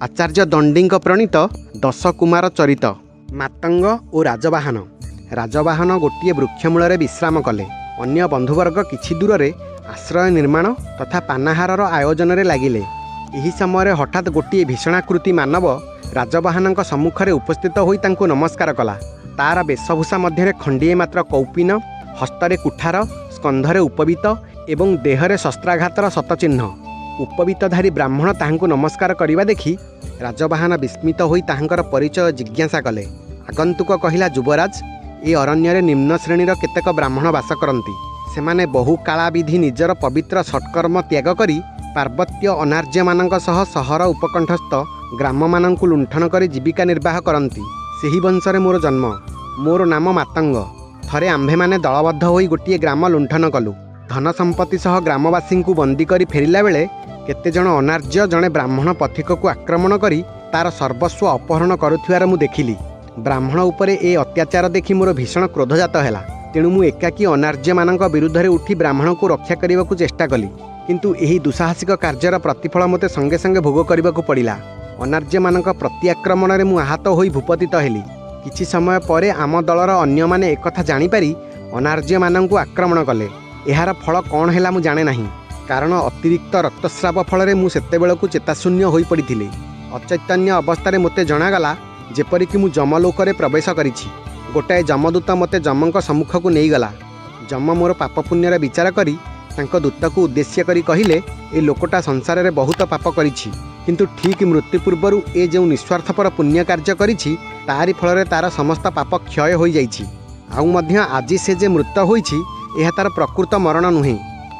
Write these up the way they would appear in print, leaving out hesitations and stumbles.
ଆଚାର୍ଯ୍ୟ ଦଣ୍ଡୀଙ୍କ ପ୍ରଣୀତ ଦଶକୁମାର ଚରିତ। ମାତଙ୍ଗ ଓ ରାଜବାହନ। ରାଜବାହନ ଗୋଟିଏ ବୃକ୍ଷମୂଳରେ ବିଶ୍ରାମ କଲେ। ଅନ୍ୟ ବନ୍ଧୁବର୍ଗ କିଛି ଦୂରରେ ଆଶ୍ରୟ ନିର୍ମାଣ ତଥା ପାନାହାରର ଆୟୋଜନରେ ଲାଗିଲେ। ଏହି ସମୟରେ ହଠାତ୍ ଗୋଟିଏ ଭୀଷଣାକୃତି ମାନବ ରାଜବାହନଙ୍କ ସମ୍ମୁଖରେ ଉପସ୍ଥିତ ହୋଇ ତାଙ୍କୁ ନମସ୍କାର କଲା। ତାର ବେଶଭୂଷା ମଧ୍ୟରେ ଖଣ୍ଡିଏ ମାତ୍ର କୌପୀନ, ହସ୍ତରେ କୁଠାର, ସ୍କନ୍ଧରେ ଉପବୀତ ଏବଂ ଦେହରେ ଶସ୍ତ୍ରାଘାତର ଶତଚିହ୍ନ। ଉପବୀତଧାରୀ ବ୍ରାହ୍ମଣ ତାହାଙ୍କୁ ନମସ୍କାର କରିବା ଦେଖି ରାଜବାହନ ବିସ୍ମିତ ହୋଇ ତାହାଙ୍କର ପରିଚୟ ଜିଜ୍ଞାସା କଲେ। ଆଗନ୍ତୁକ କହିଲା, ଯୁବରାଜ, ଏ ଅରଣ୍ୟରେ ନିମ୍ନ ଶ୍ରେଣୀର କେତେକ ବ୍ରାହ୍ମଣ ବାସ କରନ୍ତି। ସେମାନେ ବହୁ କାଳାବଧି ନିଜର ପବିତ୍ର ଷଟ୍କର୍ମ ତ୍ୟାଗ କରି ପାର୍ବତ୍ୟ ଅନାର୍ଯ୍ୟମାନଙ୍କ ସହ ସହର ଉପକଣ୍ଠସ୍ଥ ଗ୍ରାମମାନଙ୍କୁ ଲୁଣ୍ଠନ କରି ଜୀବିକା ନିର୍ବାହ କରନ୍ତି। ସେହି ବଂଶରେ ମୋର ଜନ୍ମ। ମୋର ନାମ ମାତଙ୍ଗ। ଥରେ ଆମ୍ଭେମାନେ ଦଳବଦ୍ଧ ହୋଇ ଗୋଟିଏ ଗ୍ରାମ ଲୁଣ୍ଠନ କଲୁ। ଧନ ସମ୍ପତ୍ତି ସହ ଗ୍ରାମବାସୀଙ୍କୁ ବନ୍ଦୀ କରି ଫେରିଲା ବେଳେ କେତେଜଣ ଅନାର୍ଯ୍ୟ ଜଣେ ବ୍ରାହ୍ମଣ ପଥିକକୁ ଆକ୍ରମଣ କରି ତାର ସର୍ବସ୍ୱ ଅପହରଣ କରୁଥିବାର ମୁଁ ଦେଖିଲି। ବ୍ରାହ୍ମଣ ଉପରେ ଏ ଅତ୍ୟାଚାର ଦେଖି ମୋର ଭୀଷଣ କ୍ରୋଧଜାତ ହେଲା। ତେଣୁ ମୁଁ ଏକାକୀ ଅନାର୍ଯ୍ୟମାନଙ୍କ ବିରୁଦ୍ଧରେ ଉଠି ବ୍ରାହ୍ମଣକୁ ରକ୍ଷା କରିବାକୁ ଚେଷ୍ଟା କଲି। କିନ୍ତୁ ଏହି ଦୁଃସାହସିକ କାର୍ଯ୍ୟର ପ୍ରତିଫଳ ମୋତେ ସଙ୍ଗେ ସଙ୍ଗେ ଭୋଗ କରିବାକୁ ପଡ଼ିଲା। ଅନାର୍ଯ୍ୟମାନଙ୍କ ପ୍ରତିଆକ୍ରମଣରେ ମୁଁ ଆହତ ହୋଇ ଭୂପତିତ ହେଲି। କିଛି ସମୟ ପରେ ଆମ ଦଳର ଅନ୍ୟମାନେ ଏକଥା ଜାଣିପାରି ଅନାର୍ଯ୍ୟମାନଙ୍କୁ ଆକ୍ରମଣ କଲେ। ଏହାର ଫଳ କ'ଣ ହେଲା ମୁଁ ଜାଣେ ନାହିଁ, କାରଣ ଅତିରିକ୍ତ ରକ୍ତସ୍ରାବ ଫଳରେ ମୁଁ ସେତେବେଳକୁ ଚେତାଶୂନ୍ୟ ହୋଇପଡ଼ିଥିଲି। ଅଚୈତନ୍ୟ ଅବସ୍ଥାରେ ମୋତେ ଜଣାଗଲା ଯେପରିକି ମୁଁ ଯମଲୋକରେ ପ୍ରବେଶ କରିଛି। ଗୋଟାଏ ଯମଦୂତ ମୋତେ ଯମଙ୍କ ସମ୍ମୁଖକୁ ନେଇଗଲା। ଯମ ମୋର ପାପପୁଣ୍ୟର ବିଚାର କରି ତାଙ୍କ ଦୂତକୁ ଉଦ୍ଦେଶ୍ୟ କରି କହିଲେ, ଏ ଲୋକଟା ସଂସାରରେ ବହୁତ ପାପ କରିଛି, କିନ୍ତୁ ଠିକ୍ ମୃତ୍ୟୁ ପୂର୍ବରୁ ଏ ଯେଉଁ ନିଃସ୍ୱାର୍ଥପର ପୁଣ୍ୟ କାର୍ଯ୍ୟ କରିଛି, ତାରି ଫଳରେ ତାର ସମସ୍ତ ପାପ କ୍ଷୟ ହୋଇଯାଇଛି। ଆଉ ମଧ୍ୟ ଆଜି ସେ ଯେ ମୃତ ହୋଇଛି, ଏହା ତାର ପ୍ରକୃତ ମରଣ ନୁହେଁ,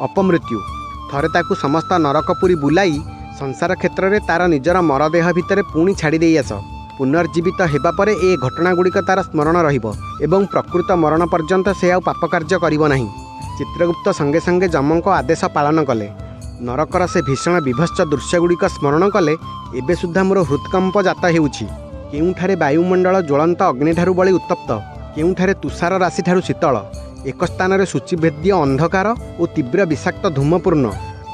ଅପମୃତ୍ୟୁ। ଥରେ ତାକୁ ସମସ୍ତ ନରକପୁରୀ ବୁଲାଇ ସଂସାର କ୍ଷେତ୍ରରେ ତାର ନିଜର ମରଦେହ ଭିତରେ ପୁଣି ଛାଡ଼ି ଦେଇ ଆସ। ପୁନର୍ଜୀବିତ ହେବା ପରେ ଏ ଘଟଣାଗୁଡ଼ିକ ତାର ସ୍ମରଣ ରହିବ ଏବଂ ପ୍ରକୃତ ମରଣ ପର୍ଯ୍ୟନ୍ତ ସେ ଆଉ ପାପ କାର୍ଯ୍ୟ କରିବ ନାହିଁ। ଚିତ୍ରଗୁପ୍ତ ସଙ୍ଗେ ସଙ୍ଗେ ଯମଙ୍କ ଆଦେଶ ପାଳନ କଲେ। ନରକର ସେ ଭୀଷଣ ବୀଭତ୍ସ ଦୃଶ୍ୟଗୁଡ଼ିକ ସ୍ମରଣ କଲେ ଏବେ ସୁଦ୍ଧା ମୋର ହୃତ୍କମ୍ପ ଜାତ ହେଉଛି। କେଉଁଠାରେ ବାୟୁମଣ୍ଡଳ ଜ୍ୱଳନ୍ତ ଅଗ୍ନିଠାରୁ ବଳି ଉତ୍ତପ୍ତ, କେଉଁଠାରେ ତୁଷାର ରାଶିଠାରୁ ଶୀତଳ, ଏକ ସ୍ଥାନରେ ସୂଚୀଭେଦ୍ୟ ଅନ୍ଧକାର ଓ ତୀବ୍ର ବିଷାକ୍ତ ଧୂମପୂର୍ଣ୍ଣ,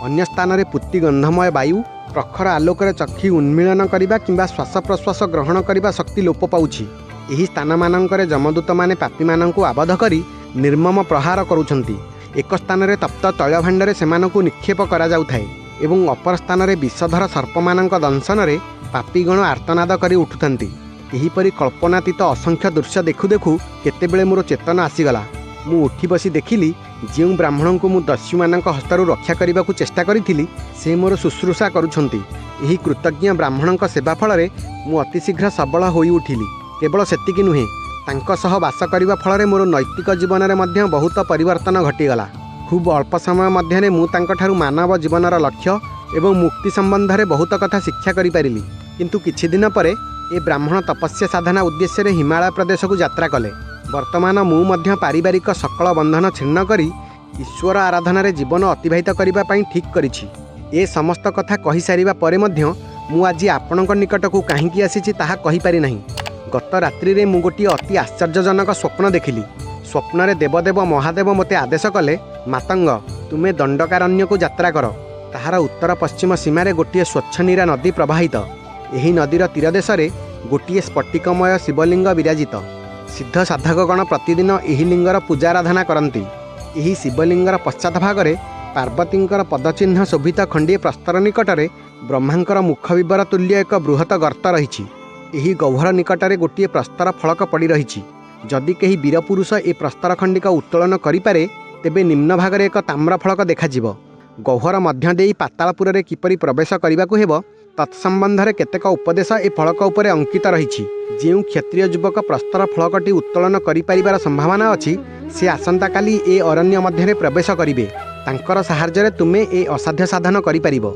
ଅନ୍ୟ ସ୍ଥାନରେ ପୂତିଗନ୍ଧମୟ ବାୟୁ, ପ୍ରଖର ଆଲୋକରେ ଚକ୍ଷୁ ଉନ୍ମୀଳନ କରିବା କିମ୍ବା ଶ୍ୱାସ ପ୍ରଶ୍ୱାସ ଗ୍ରହଣ କରିବା ଶକ୍ତି ଲୋପ ପାଉଛି। ଏହି ସ୍ଥାନମାନଙ୍କରେ ଯମଦୂତମାନେ ପାପୀମାନଙ୍କୁ ଆବଦ୍ଧ କରି ନିର୍ମମ ପ୍ରହାର କରୁଛନ୍ତି। ଏକ ସ୍ଥାନରେ ତପ୍ତ ତୈଳଭାଣ୍ଡରେ ସେମାନଙ୍କୁ ନିକ୍ଷେପ କରାଯାଉଥାଏ ଏବଂ ଅପର ସ୍ଥାନରେ ବିଷଧର ସର୍ପମାନଙ୍କ ଦଂଶନରେ ପାପୀଗଣ ଆର୍ତ୍ତନାଦ କରି ଉଠୁଥାନ୍ତି। ଏହିପରି କଳ୍ପନାତୀତ ଅସଂଖ୍ୟ ଦୃଶ୍ୟ ଦେଖୁ ଦେଖୁ କେତେବେଳେ ମୋର ଚେତନା ଆସିଗଲା। ମୁଁ ଉଠି ବସି ଦେଖିଲି, ଯେଉଁ ବ୍ରାହ୍ମଣଙ୍କୁ ମୁଁ ଦସ୍ୟୁମାନଙ୍କ ହସ୍ତରୁ ରକ୍ଷା କରିବାକୁ ଚେଷ୍ଟା କରିଥିଲି, ସେ ମୋର ଶୁଶ୍ରୂଷା କରୁଛନ୍ତି। ଏହି କୃତଜ୍ଞ ବ୍ରାହ୍ମଣଙ୍କ ସେବା ଫଳରେ ମୁଁ ଅତିଶୀଘ୍ର ସବଳ ହୋଇଉଠିଲି। କେବଳ ସେତିକି ନୁହେଁ, ତାଙ୍କ ସହ ବାସ କରିବା ଫଳରେ ମୋର ନୈତିକ ଜୀବନରେ ମଧ୍ୟ ବହୁତ ପରିବର୍ତ୍ତନ ଘଟିଗଲା। ଖୁବ୍ ଅଳ୍ପ ସମୟ ମଧ୍ୟରେ ମୁଁ ତାଙ୍କଠାରୁ ମାନବ ଜୀବନର ଲକ୍ଷ୍ୟ ଏବଂ ମୁକ୍ତି ସମ୍ବନ୍ଧରେ ବହୁତ କଥା ଶିକ୍ଷା କରିପାରିଲି। କିନ୍ତୁ କିଛି ଦିନ ପରେ ଏ ବ୍ରାହ୍ମଣ ତପସ୍ୟା ସାଧନା ଉଦ୍ଦେଶ୍ୟରେ ହିମାଳୟ ପ୍ରଦେଶକୁ ଯାତ୍ରା କଲେ। ବର୍ତ୍ତମାନ ମୁଁ ମଧ୍ୟ ପାରିବାରିକ ସକଳ ବନ୍ଧନ ଛିନ୍ନ କରି ଈଶ୍ୱର ଆରାଧନାରେ ଜୀବନ ଅତିବାହିତ କରିବା ପାଇଁ ଠିକ୍ କରିଛି। ଏ ସମସ୍ତ କଥା କହିସାରିବା ପରେ ମଧ୍ୟ ମୁଁ ଆଜି ଆପଣଙ୍କ ନିକଟକୁ କାହିଁକି ଆସିଛି ତାହା କହିପାରି ନାହିଁ। ଗତ ରାତ୍ରିରେ ମୁଁ ଗୋଟିଏ ଅତି ଆଶ୍ଚର୍ଯ୍ୟଜନକ ସ୍ୱପ୍ନ ଦେଖିଲି। ସ୍ୱପ୍ନରେ ଦେବଦେବ ମହାଦେବ ମୋତେ ଆଦେଶ କଲେ, ମାତଙ୍ଗ, ତୁମେ ଦଣ୍ଡକାରଣ୍ୟକୁ ଯାତ୍ରା କର। ତାହାର ଉତ୍ତର ପଶ୍ଚିମ ସୀମାରେ ଗୋଟିଏ ସ୍ୱଚ୍ଛନୀରା ନଦୀ ପ୍ରବାହିତ। ଏହି ନଦୀର ତୀରଦେଶରେ ଗୋଟିଏ ସ୍ଫଟିକମୟ ଶିବଲିଙ୍ଗ ବିରାଜିତ। ସିଦ୍ଧ ସାଧକଗଣ ପ୍ରତିଦିନ ଏହି ଲିଙ୍ଗର ପୂଜାରାଧନା କରନ୍ତି। ଏହି ଶିବଲିଙ୍ଗର ପଶ୍ଚାତ ଭାଗରେ ପାର୍ବତୀଙ୍କର ପଦଚିହ୍ନ ଶୋଭିତ ଖଣ୍ଡିଏ ପ୍ରସ୍ତର ନିକଟରେ ବ୍ରହ୍ମାଙ୍କର ମୁଖବିବର ତୁଲ୍ୟ ଏକ ବୃହତ ଗର୍ତ୍ତ ରହିଛି। ଏହି ଗହ୍ୱର ନିକଟରେ ଗୋଟିଏ ପ୍ରସ୍ତର ଫଳକ ପଡ଼ି ରହିଛି। ଯଦି କେହି ବୀରପୁରୁଷ ଏ ପ୍ରସ୍ତର ଖଣ୍ଡିକ ଉତ୍ତୋଳନ କରିପାରେ, ତେବେ ନିମ୍ନ ଭାଗରେ ଏକ ତାମ୍ର ଫଳକ ଦେଖାଯିବ। ଗହ୍ୱର ମଧ୍ୟ ଦେଇ ପାତାଳପୁରରେ କିପରି ପ୍ରବେଶ କରିବାକୁ ହେବ, ତତ୍ସମ୍ବନ୍ଧରେ କେତେକ ଉପଦେଶ ଏ ଫଳକ ଉପରେ ଅଙ୍କିତ ରହିଛି। ଯେଉଁ କ୍ଷତ୍ରିୟ ଯୁବକ ପ୍ରସ୍ତର ଫଳକଟି ଉତ୍ତୋଳନ କରିପାରିବାର ସମ୍ଭାବନା ଅଛି, ସେ ଆସନ୍ତାକାଲି ଏ ଅରଣ୍ୟ ମଧ୍ୟରେ ପ୍ରବେଶ କରିବେ। ତାଙ୍କର ସାହାଯ୍ୟରେ ତୁମେ ଏ ଅସାଧ୍ୟ ସାଧନ କରିପାରିବ।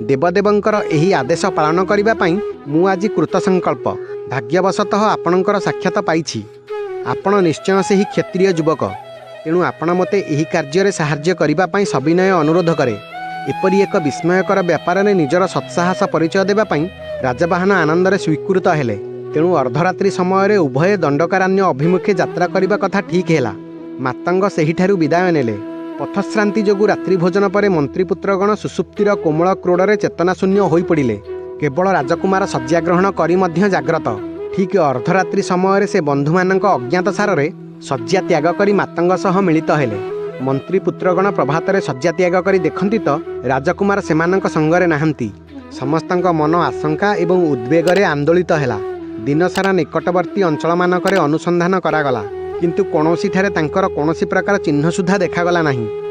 ଦେବଦେବଙ୍କର ଏହି ଆଦେଶ ପାଳନ କରିବା ପାଇଁ ମୁଁ ଆଜି କୃତସଂକଳ୍ପ। ଭାଗ୍ୟବଶତଃ ଆପଣଙ୍କର ସାକ୍ଷାତ ପାଇଛି। ଆପଣ ନିଶ୍ଚୟ ସେହି କ୍ଷତ୍ରିୟ ଯୁବକ। ତେଣୁ ଆପଣ ମୋତେ ଏହି କାର୍ଯ୍ୟରେ ସାହାଯ୍ୟ କରିବା ପାଇଁ ସବିନୟ ଅନୁରୋଧ କରେ। ଏପରି ଏକ ବିସ୍ମୟକର ବ୍ୟାପାରରେ ନିଜର ସତ୍ସାହସ ପରିଚୟ ଦେବା ପାଇଁ ରାଜବାହନ ଆନନ୍ଦରେ ସ୍ୱୀକୃତ ହେଲେ। ତେଣୁ ଅର୍ଦ୍ଧରାତ୍ରି ସମୟରେ ଉଭୟେ ଦଣ୍ଡକାରଣ୍ୟ ଅଭିମୁଖେ ଯାତ୍ରା କରିବା କଥା ଠିକ୍ ହେଲା। ମାତଙ୍ଗ ସେହିଠାରୁ ବିଦାୟ ନେଲେ। ପଥଶ୍ରାନ୍ତି ଯୋଗୁଁ ରାତ୍ରି ଭୋଜନ ପରେ ମନ୍ତ୍ରୀପୁତ୍ରଗଣ ସୁଷୁପ୍ତିର କୋମଳ କ୍ରୋଡ଼ରେ ଚେତନାଶୂନ୍ୟ ହୋଇପଡ଼ିଲେ। କେବଳ ରାଜକୁମାର ଶଯ୍ୟା ଗ୍ରହଣ କରି ମଧ୍ୟ ଜାଗ୍ରତ। ଠିକ୍ ଅର୍ଦ୍ଧରାତ୍ରି ସମୟରେ ସେ ବନ୍ଧୁମାନଙ୍କ ଅଜ୍ଞାତସାରରେ ଶଯ୍ୟା ତ୍ୟାଗ କରି ମାତଙ୍ଗ ସହ ମିଳିତ ହେଲେ। ମନ୍ତ୍ରୀ ପୁତ୍ରଗଣ ପ୍ରଭାତରେ ଶଯ୍ୟା ତ୍ୟାଗ କରି ଦେଖନ୍ତି ତ ରାଜକୁମାର ସେମାନଙ୍କ ସଙ୍ଗରେ ନାହାନ୍ତି। ସମସ୍ତଙ୍କ ମନ ଆଶଙ୍କା ଏବଂ ଉଦ୍ବେଗରେ ଆନ୍ଦୋଳିତ ହେଲା। ଦିନସାରା ନିକଟବର୍ତ୍ତୀ ଅଞ୍ଚଳମାନଙ୍କରେ ଅନୁସନ୍ଧାନ କରାଗଲା, କିନ୍ତୁ କୌଣସିଠାରେ ତାଙ୍କର କୌଣସି ପ୍ରକାର ଚିହ୍ନ ସୁଦ୍ଧା ଦେଖାଗଲା ନାହିଁ।